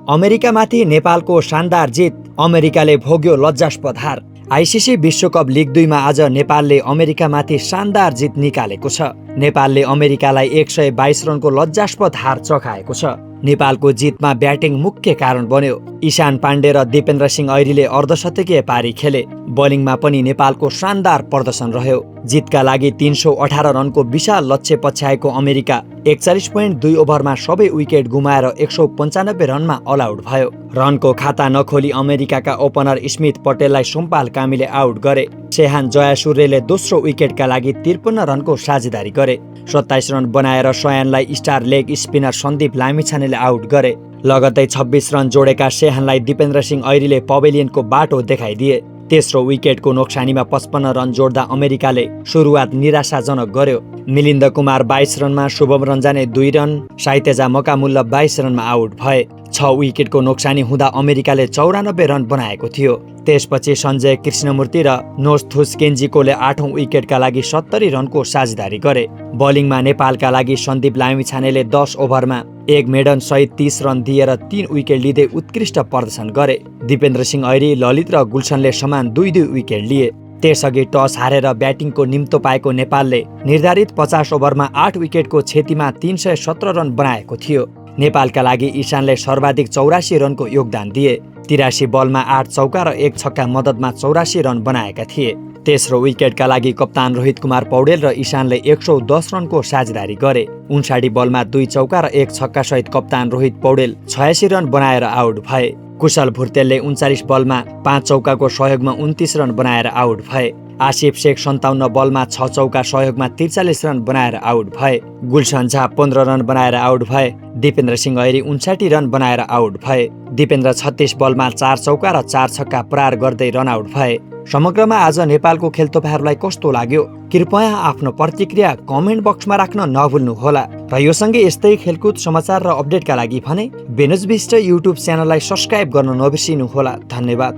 अमेरिकामाथि नेपालको शानदार जित, अमेरिकाले भोग्यो लज्जास्पद हार। आइसिसी विश्वकप लिग 2 मा आज नेपालले अमेरिकामाथि शानदार जित निकालेको छ। नेपालले अमेरिकालाई 122 रनको लज्जास्पद हार चखाएको छ। नेपालको जितमा ब्याटिङ मुख्य कारण बन्यो। ईशान पाण्डे र दिपेन्द्र सिंह ऐरीले अर्धशतकीय पारी खेले। बोलिङमा पनि नेपालको शानदार प्रदर्शन रह्यो। जितका लागि 318 रनको विशाल लक्ष्य पछ्याएको अमेरिका 41.2 ओभरमा सबै विकेट गुमाएर 195 रनमा अल आउट भयो। रनको खाता नखोली अमेरिकाका ओपनर स्मिथ पटेललाई सोमपाल कामीले आउट गरे। सेहान जयासूर्यले दोस्रो विकेटका लागि 53 रनको साझेदारी गरे। 27 रन बनाएर सयानलाई स्टार लेग स्पिनर सन्दीप लामिछानेले आउट गरे। लगत्तै 26 रन जोडेका सेहानलाई दिपेन्द्र सिंह ऐरीले पवेलियनको बाटो देखाइदिए। तेस्रो विकेटको नोक्सानीमा 55 रन जोड्दा अमेरिकाले सुरुवात निराशाजनक गर्यो। मिलिन्द कुमार 22 रनमा, शुभम रञ्जाने 2 रन, साइतेजा मकामुल्ला 22 रनमा आउट भए। 6 विकेटको नोक्सानी हुँदा अमेरिकाले 94 रन बनाएको थियो। त्यसपछि सञ्जय कृष्णमूर्ति र नोस्थुस केन्जिकोले 8औं विकेटका लागि 70 रनको साझेदारी गरे। बोलिङमा नेपालका लागि सन्दीप लामिछानेले 10 ओभरमा 1 मेडन सहित 30 रन दिएर 3 विकेट लिँदै उत्कृष्ट प्रदर्शन गरे। दिपेन्द्र सिंह ऐरी, ललित र गुलसनले समान 2-2 विकेट लिए। त्यसअघि टस हारेर ब्याटिङको निम्तो पाएको नेपालले निर्धारित 50 ओभरमा 8 विकेटको क्षतिमा 317 रन बनाएको थियो। नेपालका लागि ईशानले सर्वाधिक 84 रनको योगदान दिए। 83 बलमा 8 चौका र 1 छक्का मद्दतमा 84 रन बनाएका थिए। तेस्रो विकेटका लागि कप्तान रोहित कुमार पौडेल र ईशानले 110 रनको साझेदारी गरे। 59 बलमा 2 चौका र 1 छक्का सहित कप्तान रोहित पौडेल 86 रन बनाएर आउट भए। कुशल भुर्तेलले 39 बलमा 5 चौकाको सहयोगमा 29 रन बनाएर आउट भए। आसिफ शेख 57 बलमा 6 चौका सहयोगमा 43 रन बनाएर आउट भए। गुलसन झा 15 रन बनाएर आउट भए। दिपेन्द्र सिंह ऐरी 59 रन बनाएर आउट भए। दिपेन्द्र 36 बलमा 4 चौका र 4 छक्का प्रहार गर्दै रन आउट भए। समग्रमा आज नेपालको खेल तपाईहरुलाई कस्तो लाग्यो? कृपया आफ्नो प्रतिक्रिया कमेन्ट बक्समा राख्न नभुल्नुहोला। र यो सँगै यस्तै खेलकुद समाचार र अपडेटका लागि भने बेनोज बिस्ट युट्युब च्यानललाई सब्स्क्राइब गर्न नबिर्सिनुहोला। धन्यवाद।